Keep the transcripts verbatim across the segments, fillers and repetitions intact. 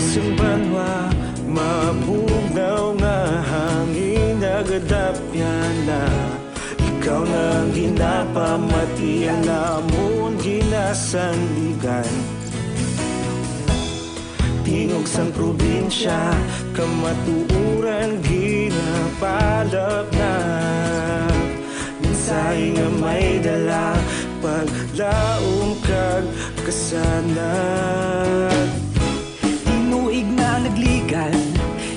Sang banwa, mabugnaw nga hangin nagadapyan na. Ikaw na ang ginapamatian namon ginasandigan. Tingog sang probinsya, kamatuoran ginapalapnap. Mensahe nga may dala, paglaom kag kasanag. Tinuig na nagligan,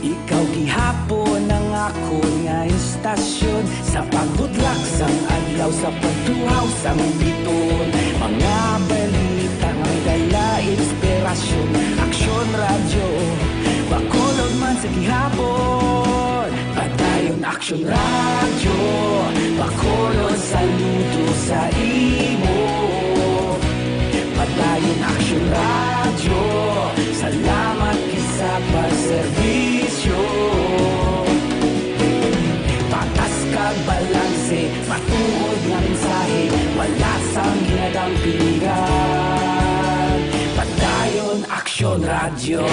ikaw gihapon ang akon nga istasyon. Sa pagbutlak sang adlaw, sa pagtuhaw sang bituon, mga balita nga may dala inspirasyon. Aksyon Radyo, Bacolod man sa gihapon. Padayon Aksyon Radyo, Bacolod, saludo sa imo. Padayon Aksyon Radyo, salamat gid sa pagserbisyo. Patas kag balanse, matuod nga mensahe, wala sang ginadampigan. Padayon Aksyon Radyo.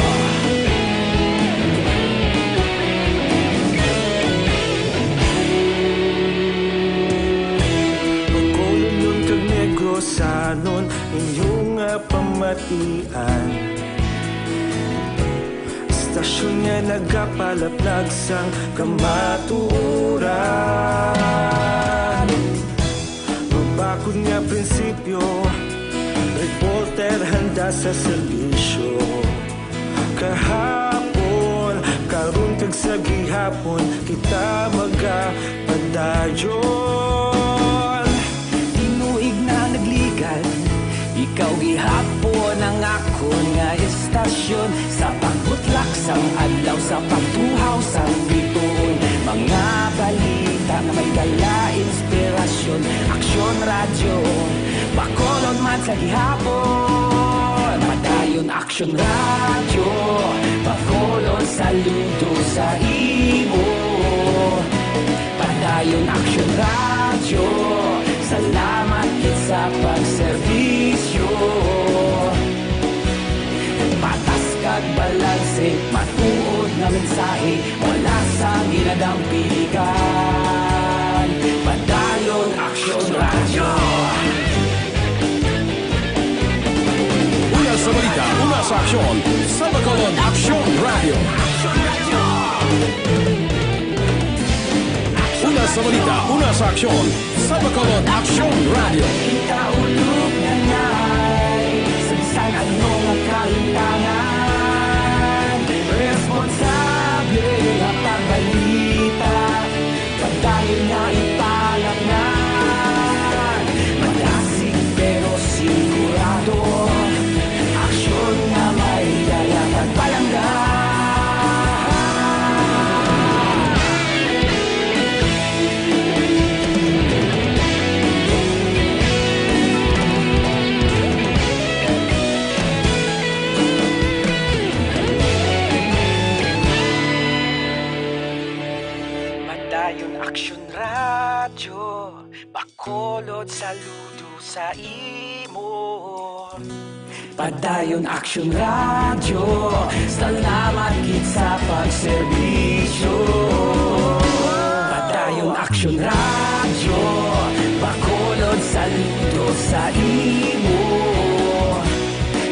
Bacolodnon kag Negrosanon, inyo nga pamatian. Istasyon nga nagapalapnag sang kamatuoran. Mabakod nga prinsipyo, reporter handa sa serbisyo. Kahapon, karon kag sa gihapon, kita magapadayon. Tinuig na nagligan, ikaw gihapon ang akon nga istasyon. Sa pagbutlak sang adlaw, sa pagtuhaw sang bituon, mga balita nga may dala inspirasyon. Aksyon Radyo, Bacolod man sa gihapon. Padayon Aksyon Radyo, Bacolod, saludo sa imo. Padayon Aksyon Radyo, salamat gid sa pagserbisyo. Patas kag balanse, matuod nga mensahe, wala sang ginadampigan. Padayon Aksyon Radyo. Una sa balita, una sa aksyon, sa Bacolod Aksyon Radyo. Una sa balita, una sa aksyon, sa Bacolod Aksyon Radyo. Kita ulog na nay, sa bisan ano nga kalimtangan, responsable nga pagbalita, padayon nga ipalapngan. Madasig pero sigurado, aksyon nga may dala kag palangga. Padayon Aksyon Radyo, Bacolod, saludo sa imo. Padayon Aksyon Radyo, salamat gid sa pagserbisyo. Padayon Aksyon Radyo, Bacolod, saludo sa imo.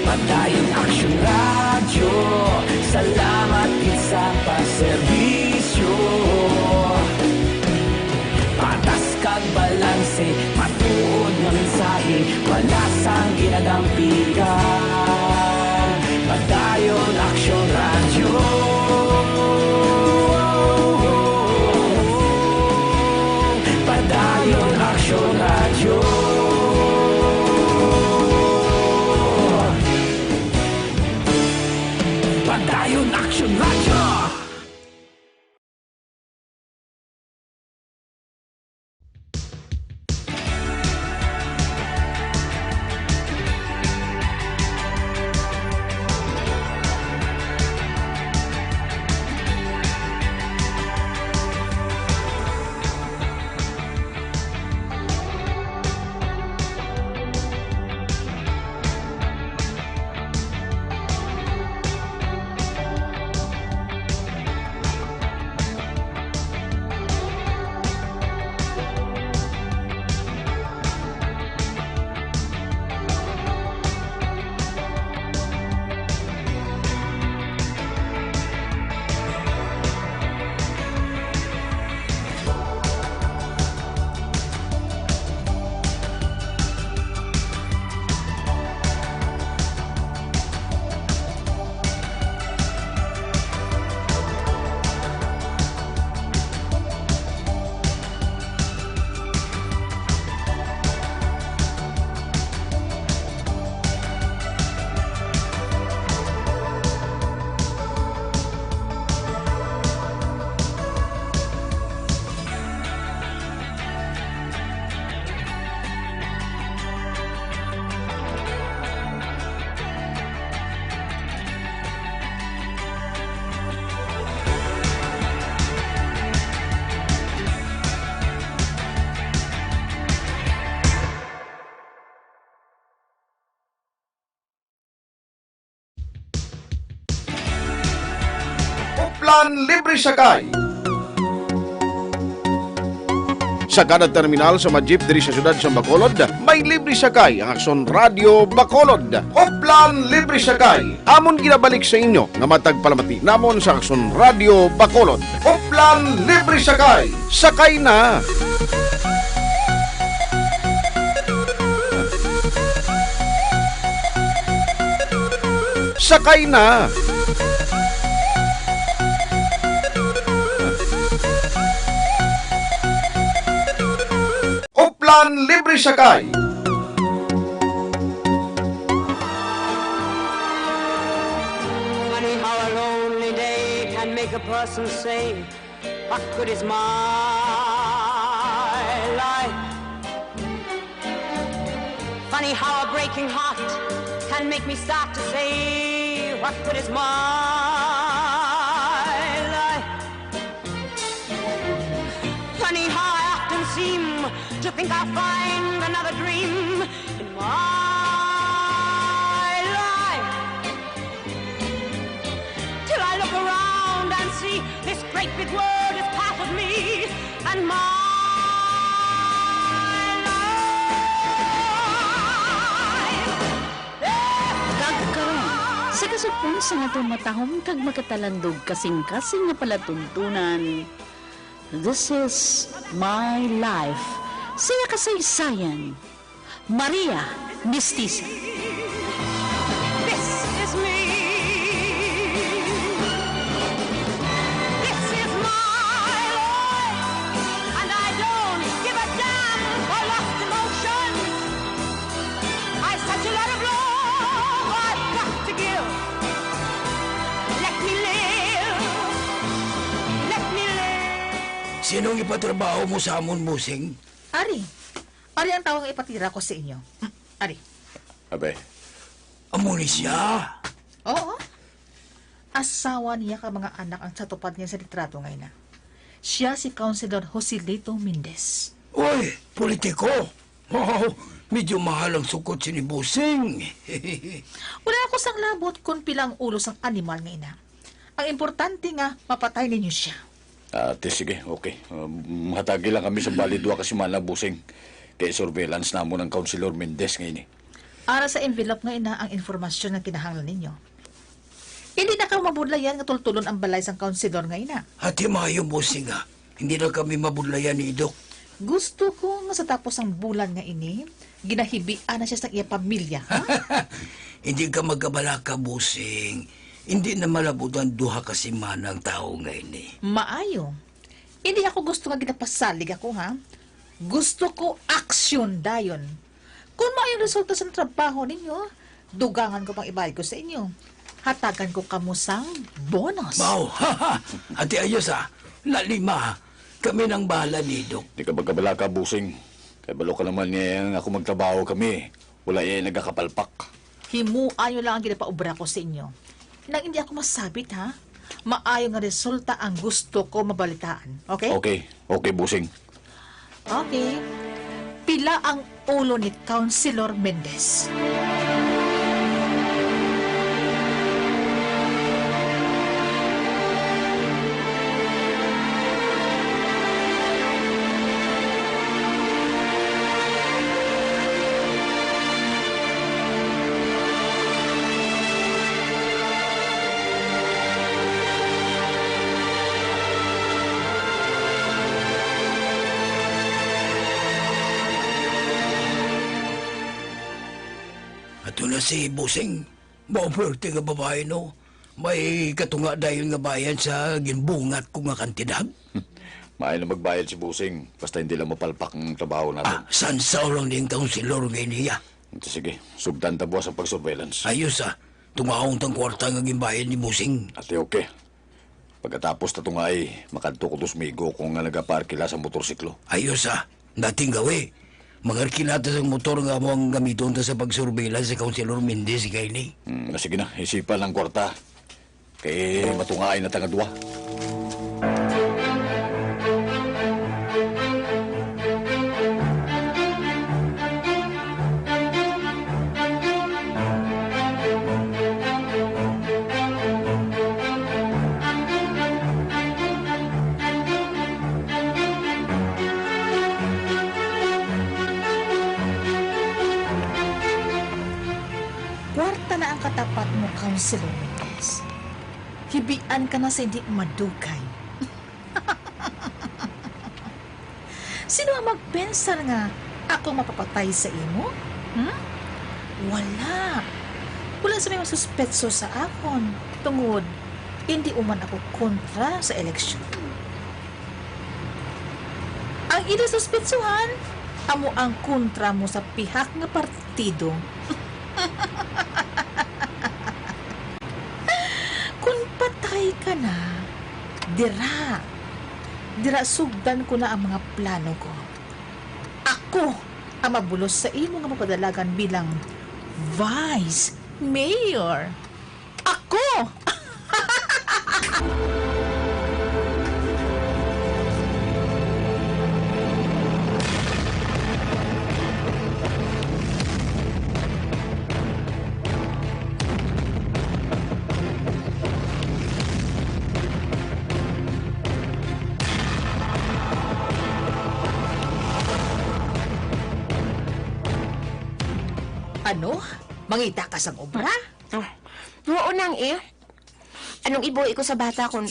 Padayon Aksyon Radyo, salamat gid sa pagserbisyo. Patas kag balanse, matuod nga mensahe, wala sang ginadampigan. Padayon Aksyon Radyo. Padayon Aksyon Radyo. Padayon Aksyon Radyo. Uplan Libre Sakay. Sa kada terminal sa mga jeep diri sa siyudad sa Bacolod, may libre sakay ang Aksyon Radyo Bacolod. Uplan Libre Sakay. Amon ginabalik sa inyo nga matag palamati namon sa Aksyon Radyo Bacolod. Uplan Libre Sakay. Sakay na! Sakay na! Uplan Libre Sakay. Funny how a lonely day can make a person say, "What good is my life?" Funny how a breaking heart can make me start to say, "What good is my life?" Funny how I often seem to think I'll find another dream in my life. Till I look around and see this great big world is part of me and my life. Kag karon, sa kasugpon sang aton matahom kag makatalandog kasing-kasing nga palatuntunan, This is My Life, sa iya kasaysayan, Maria Mestiza. This is me. This is my life. And I don't give a damn for lost emotions. I've such a lot of love I've got to give. Let me live. Let me live. Sinong ipatrabaho mo sa amon, Bossing? Ari. Ari ang tawo nga ipatira ko sa inyo. Mm, ari. Abay. Amo ni siya? Oo. Asawa niya ka mga anak ang sa tupad niya sa litrato nga ina. Siya si Councilor Joselito Mendez. Uy, politiko! Wow, medyo mahal ang sukot sini Bossing. Wala ako sang labot kon pila ang ulo sang animal nga ina. Ang importante nga mapatay ninyo siya. Ah, ti, sige, okay. Um, hatagi lang kami sa bali duha ka semana, Bossing. Kay surveillance namon ang Councilor Mendez nga ini. Ara sa envelope nga ina ang informasyon nga kinahanglan ninyo. Hindi na kamo mabudlayan nga tultulon ang balay sang Councilor nga ina. Ati maayo, Bossing, ah. Hindi na kami mabudlayan ni Doc. Gusto ko nga sa tapos ang bulan nga ini, ginahibian na siya sa iya pamilya, ha? Hindi ka magkabalaka, Bossing. Hindi na malabot ang duha ka semana ang tawo nga ini. Maayo. Hindi ako gusto nga ginapasalig ako, ha? Gusto ko aksyon dayon. Kung maayo ang resulta sa trabaho ninyo, dugangan ko pang ibayad ko sa inyo. Hatagan ko kamo sang bonus. Wow! Ati ayos, ah. Nalima. Kami nang bahala ni Doc. Di ka magkabalaka, Bossing. Kay balo ka naman nga ang ako magtrabaho kami. Wala iya nagakapalpak. Himuan nyo lang ang ginapaobra ko sa inyo. Nang hindi ako masabit, ha? Maayo nga resulta ang gusto ko mabalitaan. Okay? Okay. Okay, Bossing. Okay. Pila ang ulo ni Councilor Mendez? Ato na si Bossing. Mao, pwerte nga babae, no? May katunga dayon nga bayad sa ginbungat ko nga kantidad. Maayo na magbayad si Bossing, basta hindi lang mapalpak ang trabaho natin. Ah, sansaw lang ning kaunsilor nga iniya. Ito, sige, sugdan ta buwas ang pag-surveillance. Ayos, ah. Tungaon tang kwarta nga ginbayad ni Bossing. Ate, okay. Pagkatapos ta tungay, makadto ko dos migo ko nga nagapaarkila sa motorsiklo. Ayos, ah. Dating gawi. Mangarkila ta sang motor nga amo ang gamiton ta sa pagsurveillance sa Councilor Mendez kay ni. Hmm, na sige na, isipan ang kwarta. Kay matungay na ta nga duwa. Counselor Mendez, hibian ka na sa hindi madugay. Sino ang magpensar nga ako mapapatay sa imo? Hmm? Wala. Wala sa may masuspetso sa akon, tungod hindi uman ako kontra sa eleksyon. Ang ila suspetsuhan, amo ang kontra mo sa pihak nga partido. Kung patay ka na, dira, dira sugdan ko na ang mga plano ko. Ako ang mabulos sa imo nga mapadalagan bilang vice mayor. Ako! Ano? Mangita ka sang obra? Ah, oo nang eh. Anong ibuhi ko sa bata kung,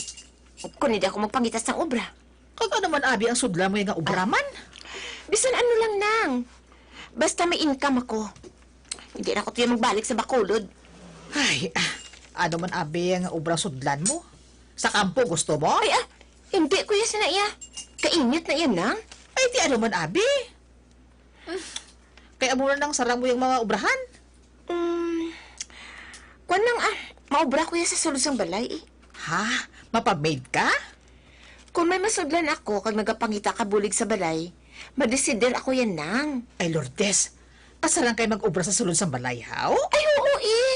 kung hindi ako magpangita sang obra? Kag ano man abi ang sudlan mo nga obra man? Bisan ano lang nang. Basta may income ako. Hindi na ako tuyo magbalik sa Bacolod. Ay, ah, ano man abi ang obra sudlan mo? Sa kampo gusto mo? Ay, ah, hindi, Kuya, sina iya. Kainit na iya, nang. Ay, di ano man abi? Kay amo na nang sarang mo yung mga obrahan. Um, kwan lang, ah, maobra ko ya sa sulod sang balay, eh. Ha? Mapamaid ka? Kung may masudlan ako kag nagapangita ka bulig sa balay, madesider ako yan nang. Ay, Lourdes, asa lang kay mag-obra sa sulod sang balay, haw? Ay, oo, eh.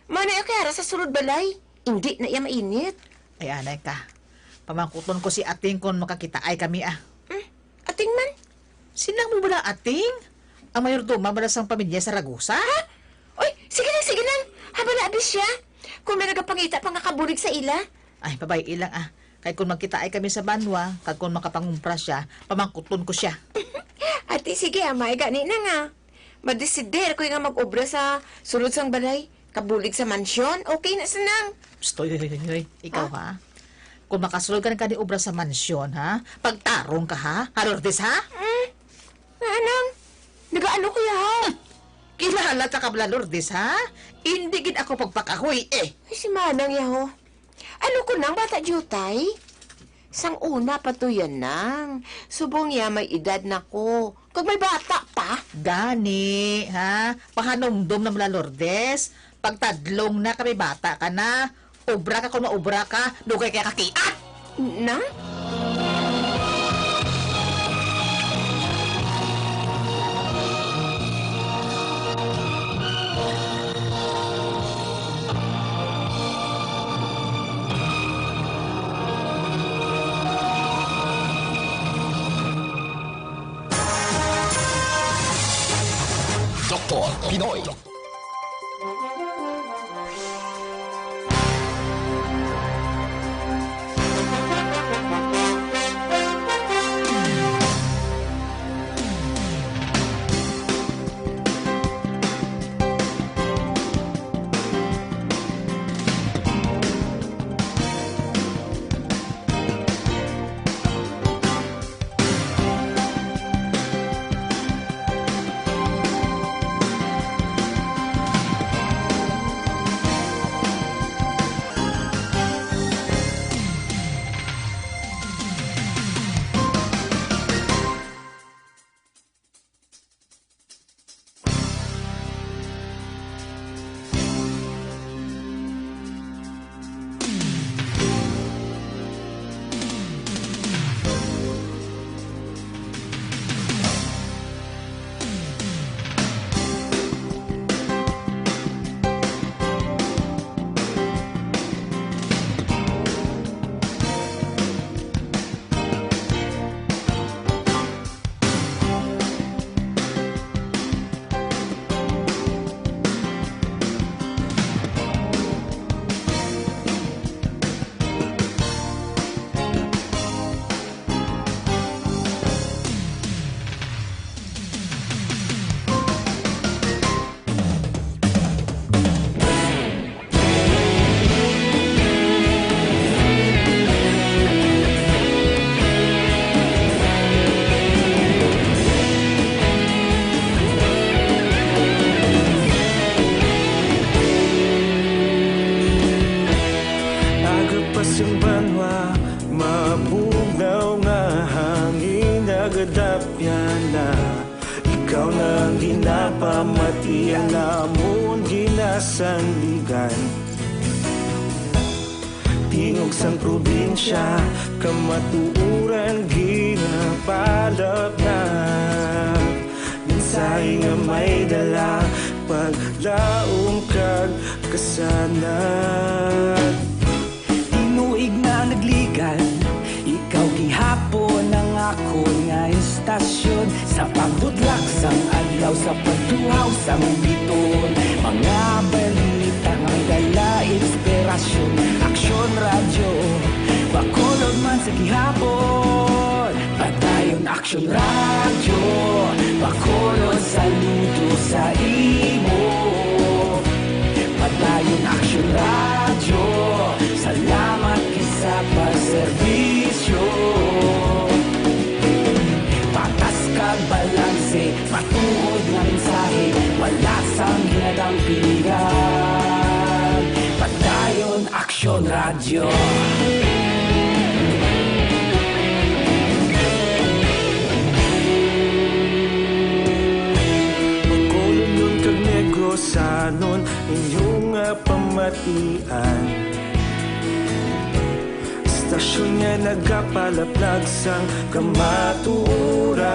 Manay ako ara sa sulod balay. Hindi na iya mainit. Ay, anay ka. Pamangkuton ko si Ating kon makakitaay kami, ah. Hmm? Ating man? Sinang mo bala, Ating? Ang mayordoma bala sang pamilya Saragosa? Ha? Oy, sige lang, sige lang. Habala abi siya. Kung may nagapangita pa nga kabulig sa ila. Ay, pabay-i lang, ah. Kay kung magkitaay kami sa banwa, kag kung makapangumpra siya, pamangkuton ko siya. Ati, sige, amay, gani na nga. Madesider ko nga mag-obra sa sulod sang balay. Kabulig sa mansyon, okay na sa nang. Psst, hoy, hoy, hoy, hoy. Ikaw, ha? Ha? Kung makasulod ka na gani obra sa mansyon, ha? Pagtarong ka, ha? Ha, Lourdes, ha? Mm. Nga, nang? Nagaano ko ya, ha? Hmm. Kilala ta ka bala, Lourdes, ha? Hindi gid ako pagpakahoy, eh. Ay, si Manang, yaho. Ano ko nang bata, Jutay? Sang una pa to yan, nang. Subong ya may edad na ko. Kag may bata pa. Gani, ha? Pahanumdom na mula, Lourdes. Pagtadlong na ka, may bata ka na. Obra ka kung maobra ka, dugay kaya kakiat. Na? Doktor Pinoy. Yana, ikaw na ang ginapamati, ang amon ginasandigan. Tingog sang probinsya, kamatuoran ginapalapnag. Mensahe nga may dala, paglaom kag kasanag. Tinuig na nagligan, ikaw gihapon ang akon nga istasyon. Sa pagbutlak sang adlaw, sa pagtuhaw sang bituon, mga balita nga may dala inspirasyon. Aksyon Radyo, Bacolod man sa gihapon. Padayon Aksyon Radyo, Bacolod, saludo sa imo. Padayon Aksyon Radyo, salamat gid sa pagserbisyo. Patas kag balanse, matuod nga mensahe, wala sang ginadampigan. Padayon Aksyon Radyo. Bacolodnon kag Negrosanon, inyo nga pamatian. Istasyon nga nagapalaplag sang kamatuoran.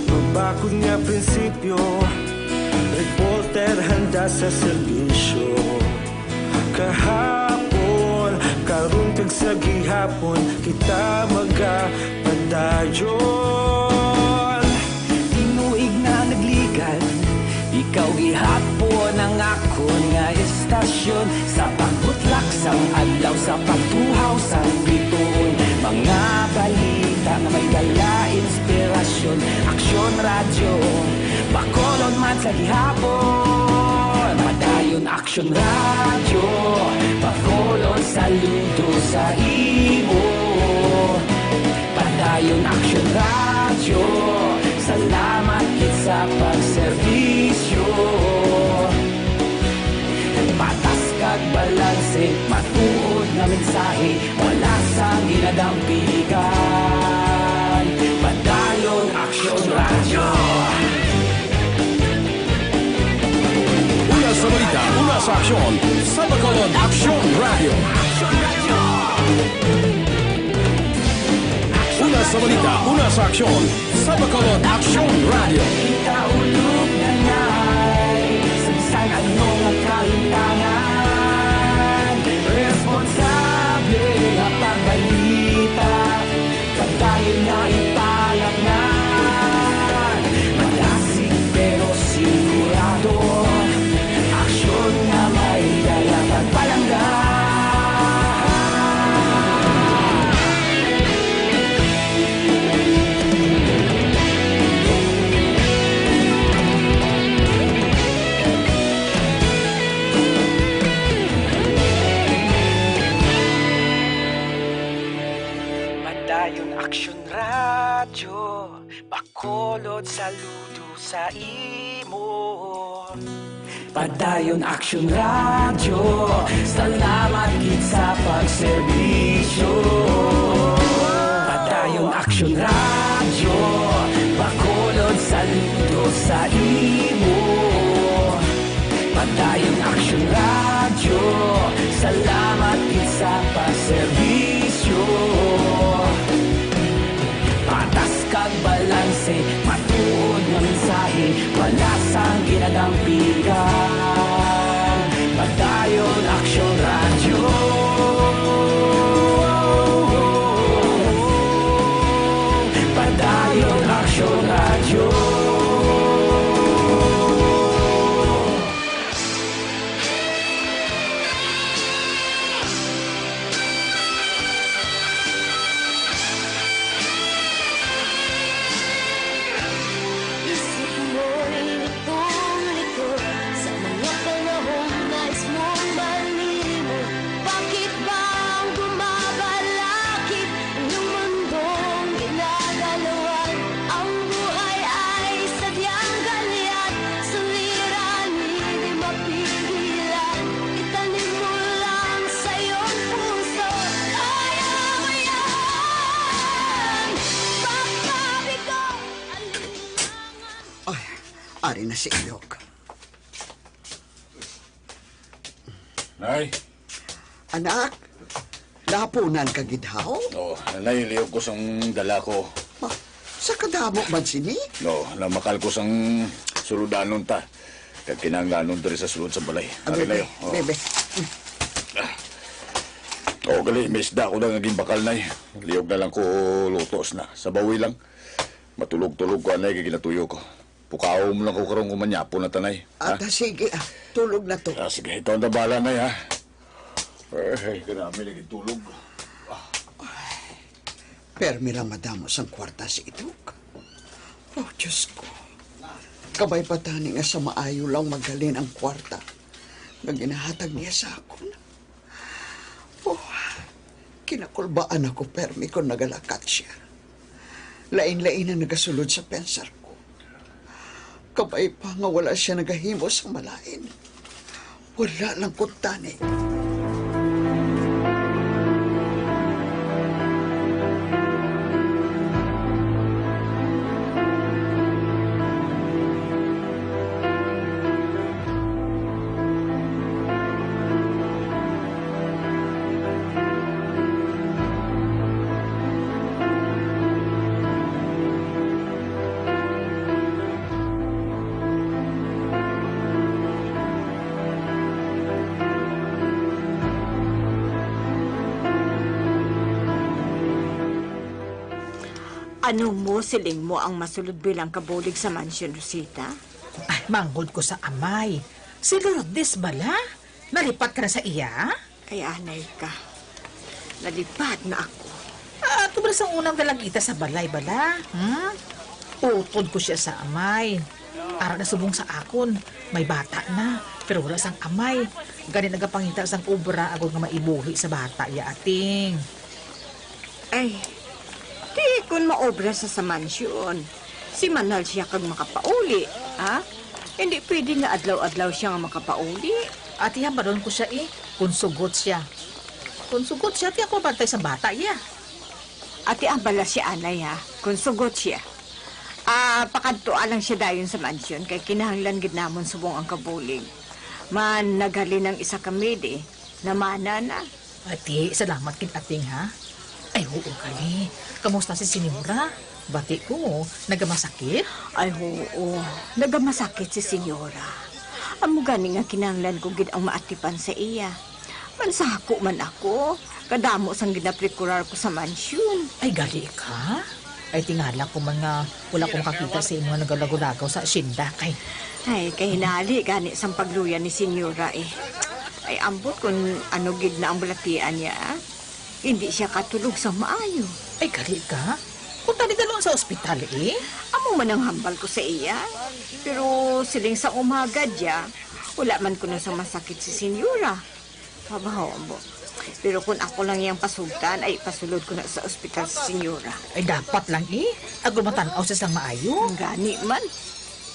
Mabakod nga prinsipyo, reporter handa sa serbisyo. Kahapon, karon kag sa gihapon, kita magapadayon. Tinuig na nagligan, ikaw gihapon ang akon nga istasyon. Sa pagbutlak sang adlaw, sa pagtuhaw sang bituon, mga balita nga may dala inspirasyon. Aksyon Radyo, Bacolod man sa gihapon. Padayon Aksyon Radyo, Bacolod, saludo sa imo. Padayon Aksyon Radyo, salamat gid sa pagserbisyo. Patas kag balanse, matuod nga mensahe, wala sang ginadampigan. Padayon Aksyon Radyo. Una sa balita, una sa aksyon, sa Bacolod Aksyon Radyo. Una sa balita, una sa aksyon, sa Bacolod Aksyon Radyo. Kita ulog na ngay, sa bisan ano nga kalimtangan, responsable nga pagbalita. Padayon nga ipalapngan, madasig pero sigurado. Aksyon nga may dala pagpalangga. Padayon Aksyon Radyo, Bacolod, saludo sa imo. Padayon Aksyon Radyo, salamat gid sa pagserbisyo. Padayon Aksyon Radyo, Bacolod, saludo sa imo. Padayon Aksyon Radyo, salamat gid sa pagserbisyo. Patas kag balanse, matuod nga mensahe, wala sang ginadampigan. Padayon Aksyon Radyo. Padayon Aksyon Radyo. Isip mo'y lutong-lutong sa mga si Iyok. Nay. Anak, nahapunan ka gid, haw? Oh, nay, lihok ko sang dala ko. Ah, sa kadamo man sini? No, namakal ko sang suludanon ta. Kag kinahanglanon diri sa sulod sa balay. Ah, Ari bebe, na yun. Oh. Bebe. Ah. Oh, gali, may isda ko na nga ginbakal, nay. Lihok na lang ko lutos na. Sa bawi lang. Matulog-tulog ko, anay, kay ginatuyo ko. Pukaw mo lang ko karon kung manyapon na ta, nay. Ah, ha? Ta, sige, ah. Tulog na to. Ah, sige, ikaw na bahala, nay, ha? Ay, kanami lagi tulog. Permi lang madamo sang kwarta si Idok. Oh, Diyos ko. Kabay pa tani nga sa maayo lang maghalin ang kwarta nga ginahatag niya sa akon. Oh, kinakulbaan ako permi kon nagalakat sia. Lain-lain ang nagasulod sa pensar ko. Kabay pa nga wala sia nagahimo sang malain. Wala lang kuntani. Ano mo, siling mo ang masulod bilang kabulig sa mansyon, Rosita? Ay, manghod ko sa amay. Si Lourdes bala? Nalipat ka na sa iya? Ay, anay ka. Nalipat na ako. Ah, ato bala sang unang dalagita sa balay bala? Hmm? Utod ko siya sa amay. Ara na subong sa akon, may bata na, pero wala sang amay. Gani nagapangita sang obra agod nga maibuhi sa bata iya, ating. Ay, di kon maobra sa, sa mansyon, simanal siya kag makapauli, ha? Hindi pwede nga adlaw-adlaw siya nga makapauli. Ati, hambalon ko siya, eh, kung sugot siya. Kung sugot siya, ti ako bantay sa bata iya. Ati, hambala siya, anay, ha? Kung sugot siya. Ah, pakadtoa lang siya dayon sa mansyon, kay kinahanglan gid namon subong ang kabulig. Man, naghalin ang isa ka maid, eh. Namana na. Ati, salamat gid, ating, ha? Ay, oo, gali. Kamusta si Senyora? Bati ko, nagamasakit? Ay, oo. Nagamasakit si Senyora. Amo gani nga kinahanglan ko gid ang maatipan sa iya. Mansako man ako. Kadamo sang ginaprokurar ko sa mansyon. Ay, gali ka? Ay, tingala ko man nga wala ko makakita sa imo nga nagalagaw-lagaw sa asyenda kay. Ay, kahinali gani sang pagluya ni Senyora, eh. Ay, ambot kung ano gid na ang balatian niya, ah. Hindi siya katulog sa maayo. Ay, gali ka? Kung tani dalon sa ospital, eh. Amo man ang hambal ko sa iya. Pero siling sa umaga, dia, wala man kuno sang masakit si Senyora. Kabahaw mo. Pero kung ako lang yang pasugtan, ay ipasulod ko na sa ospital si Senyora. Ay, dapat lang, eh. Agod matan-aw siya sang maayo. Ang gani man.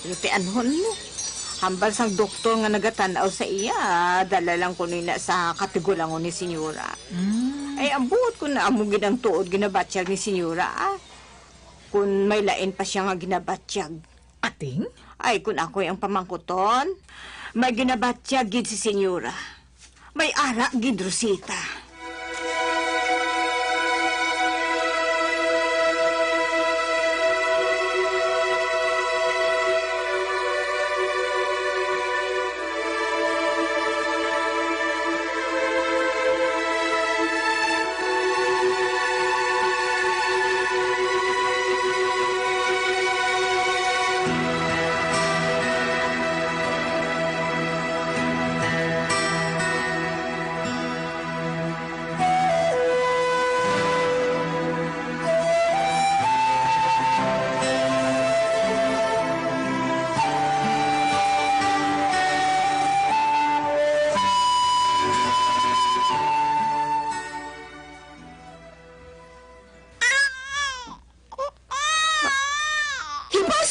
Pero tianhon mo. Hambal sang doktor nga nagatan-aw sa iya, dala lang ko nina sa katigulangon ni Senyora. Mm. Ay, ang buot ko na amo gid ang tuod ginabatyag ni Senyora, ah. Kung may lain pa siya nga ginabatyag. Ating? Ay, kun ako'y ang pamangkuton, may ginabatyag gid si Senyora. May ara gid, Rosita. Hipos!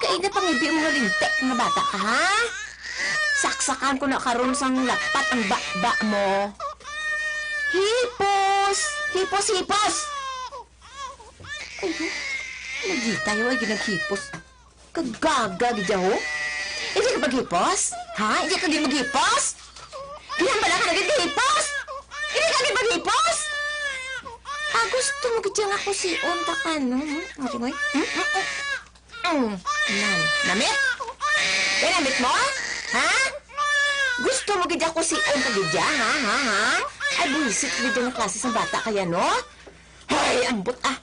Kaina pangibi mo nga lintik nga bata ka, ha? Saksakan ko na karon sang lapat ang baba mo. Hipos! Hipos, hipos! Ay, nagitayo ay ginaghipos. Kagaga gid ho. Hindi ka maghipos? Ha? Hindi ka gid maghipos? Ginhambal ka na gid hipos? Hindi ka gid maghipos? Ah, gusto mo gid nga kusion ta ka, no? Hmm? Ano, Tingoy? Hmm? Hmm? Hmm? Hmm. Nan. Namit? Ginamit mo? Ha? Gusto mo gid ako si ang kagidya, ha? Ha? Ha? Ay, buwisit gid ang klase sang bata kaya, no? Ay, ambot, ah.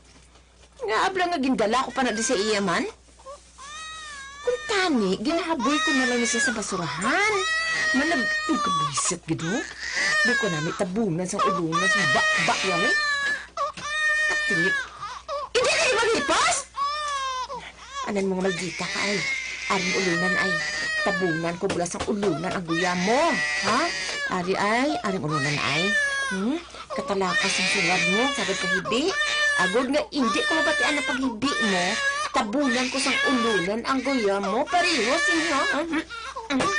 Nga abla nga gindala ko pa na di sa iya man? Kung tani, ginahaboy ko na lang ni siya sa basurahan. Manag-, ay, kabuwisit gid, oh. Di ko na may tabunan sang ulungan sang bakbak yan, eh. Katrip. Hindi ka di maghipos? Anan mo nga maldita ka, ay. Aring ulunan, ay. Tabunan ko bala sang ulunan ang guya mo. Ha? Ari, ay. Aring ulunan, ay. Hmm? Katalakas ang sungad mo, sagad ka hibi. Agod nga indi ko mabatian ang paghibi mo, tabunan ko sang ulunan ang guya mo. Pareho, sinyo. Hmm? Hmm?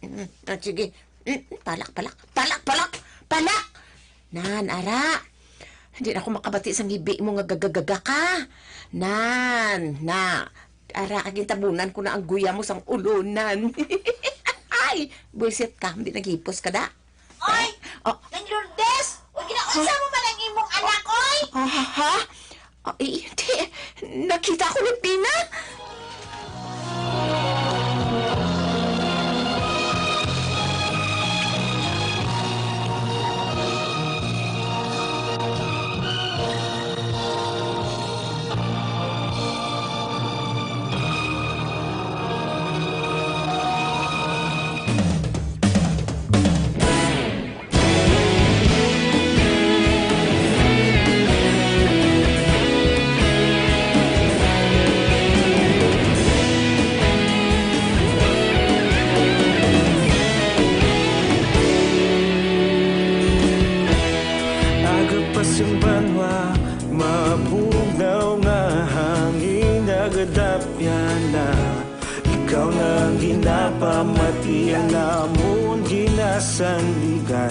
Hmm? Ah, sige. Mm, palak, palak. Palak, palak, palak! Nan, ara. Hindi na ako makabati sang hibi mo nga gagagaga ka. Nan, na. Ara, gintabunan ko na ang guya mo sang ulunan. Ay, buwisit ka. Hindi naghipos ka da. Oy! Oh. Nang Lourdes! Uy, ginaunsa mo man ang imong anak, oy? Ah, ha? Ah, eh, hindi. Nakita ko ni Pina. Aga pa sing banwa, mabugnaw nga hangin nagadapyan na. Ikaw na ang ginapamatian namon, ginasandigan.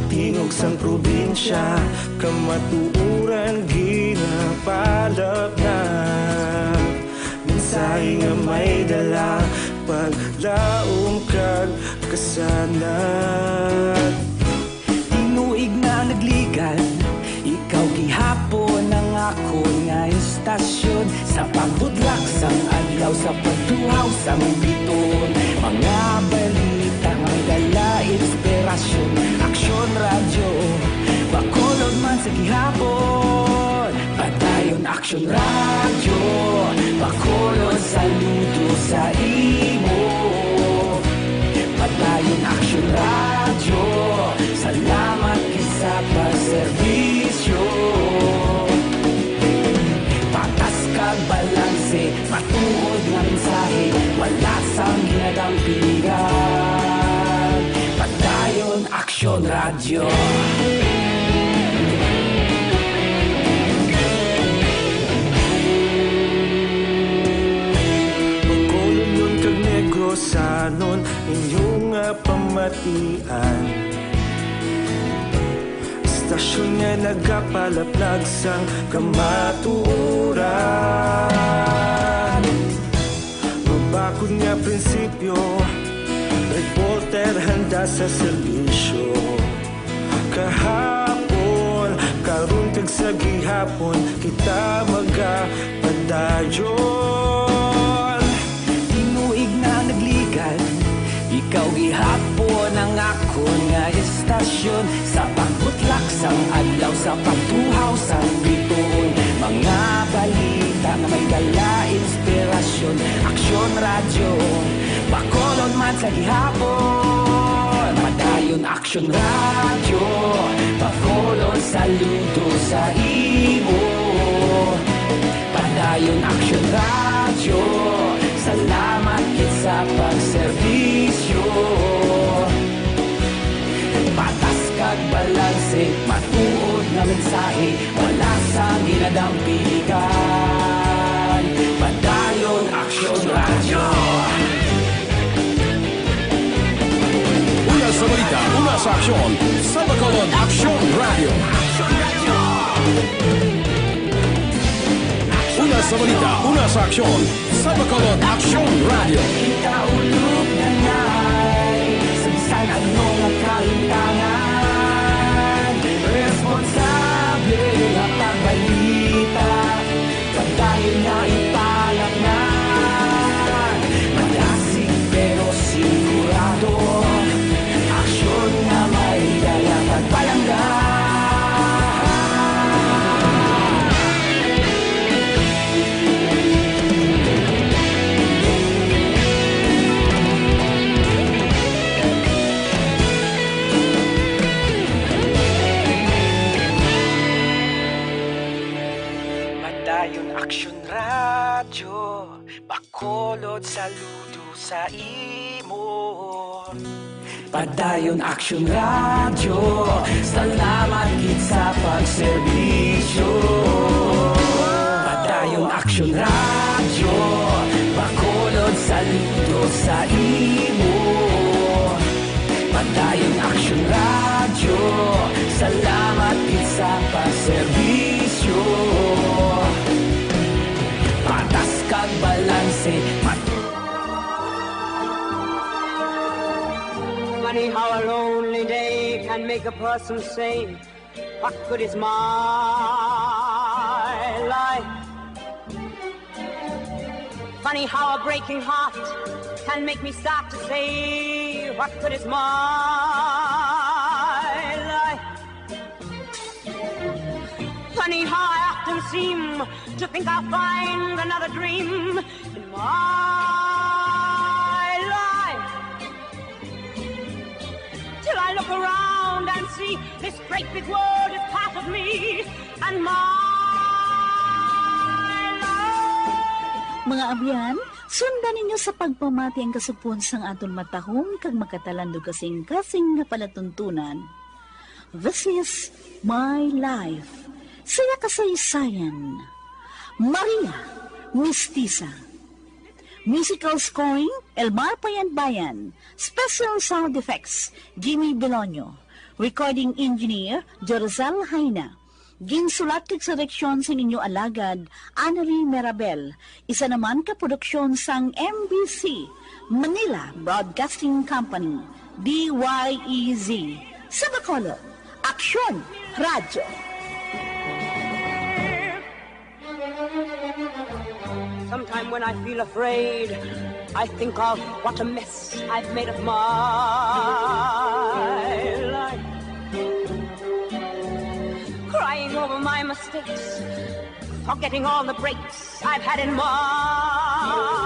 Tingog sang probinsya, kamatuoran ginapalapnag. Mensahe nga may dala, paglaom kag kasanag. Tinuig na nagligan, ikaw gihapon ang akon nga istasyon. Sa pagbudlak sang adlaw, sa pagtuhaw sang bituon, mga balita nga may dala inspirasyon. Aksyon Radyo, Bacolod man sa gihapon. Padayon Aksyon Radyo, Bacolod, saludo sa imo. Padayon Aksyon Radyo, salamat gid sa pagserbisyo. Patas kag balanse, matuod nga mensahe, wala sang ginadampigan. Padayon Aksyon Radyo. Bacolodnon kag Negrosanon, inyo nga pamatian. Istasyon nga nagapalaplag sang kamatuoran. Mabakod nga prinsipyo, reporter handa sa serbisyo. Kahapon, karon, kag sa gihapon, kita magapadayon. Tinuig na nagligan, ikaw gihapon ang akon nga istasyon. Sa pagbutlak sang adlaw, sa pagtuhaw sang bituon, mga balita nga may dala inspirasyon. Aksyon Radyo, Bacolod man sa gihapon. Padayon Aksyon Radyo, Bacolod, saludo sa imo. Padayon Aksyon Radyo, salamat gid sa pagserbisyo. Patas kag balanse, matuod nga mensahe, wala sang ginadampigan. Padayon Aksyon Radyo. Una sa balita, una sa aksyon, sa Bacolod Aksyon Radyo. Una Sa balita, una sa aksyon, sa Bacolod Aksyon Radio. Kita ulog na nay, sa bisan ano nga kalimtangan, responsable nga pagbalita, padayon nga ipalatnan. Malasig pero sigurado, aksyon nga may dala pagpalangga. Padayon Aksyon Radyo, Bacolod, saludo sa imo. Padayon Aksyon Radyo, salamat gid sa pagserbisyo. Padayon Aksyon Radyo, Bacolod, saludo sa imo. Padayon Aksyon Radyo, salamat gid sa pagserbisyo. Patas kag balanse, mat- Funny how a lonely day can make a person say, "What good is my life?" Funny how a breaking heart can make me start to say, "What good is my life?" Funny how I often seem to think I'll find another dream in my life. Till I look around and see this great big world is part of me and my life. Mga abyan, sundan ninyo sa pagpamati ang kasugpon sang aton matahom kag makatalandog kasing-kasing nga palatuntunan. This is My Life. Saya kasaysayan. Maria Mestiza. Musical scoring, Elmar Payanbayan. Special sound effects, Jimmy Belonio. Recording engineer, Jerzel Jaina. Ginsulat kag sa direksyon sang inyo alagad, Annalie Merabel. Isa naman ka produksyon sang M B C, Manila Broadcasting Company, D Y E Z. Sa Bacolod, Aksyon Radyo. Sometime when I feel afraid, I think of what a mess I've made of my life. Crying over my mistakes, forgetting all the breaks I've had in my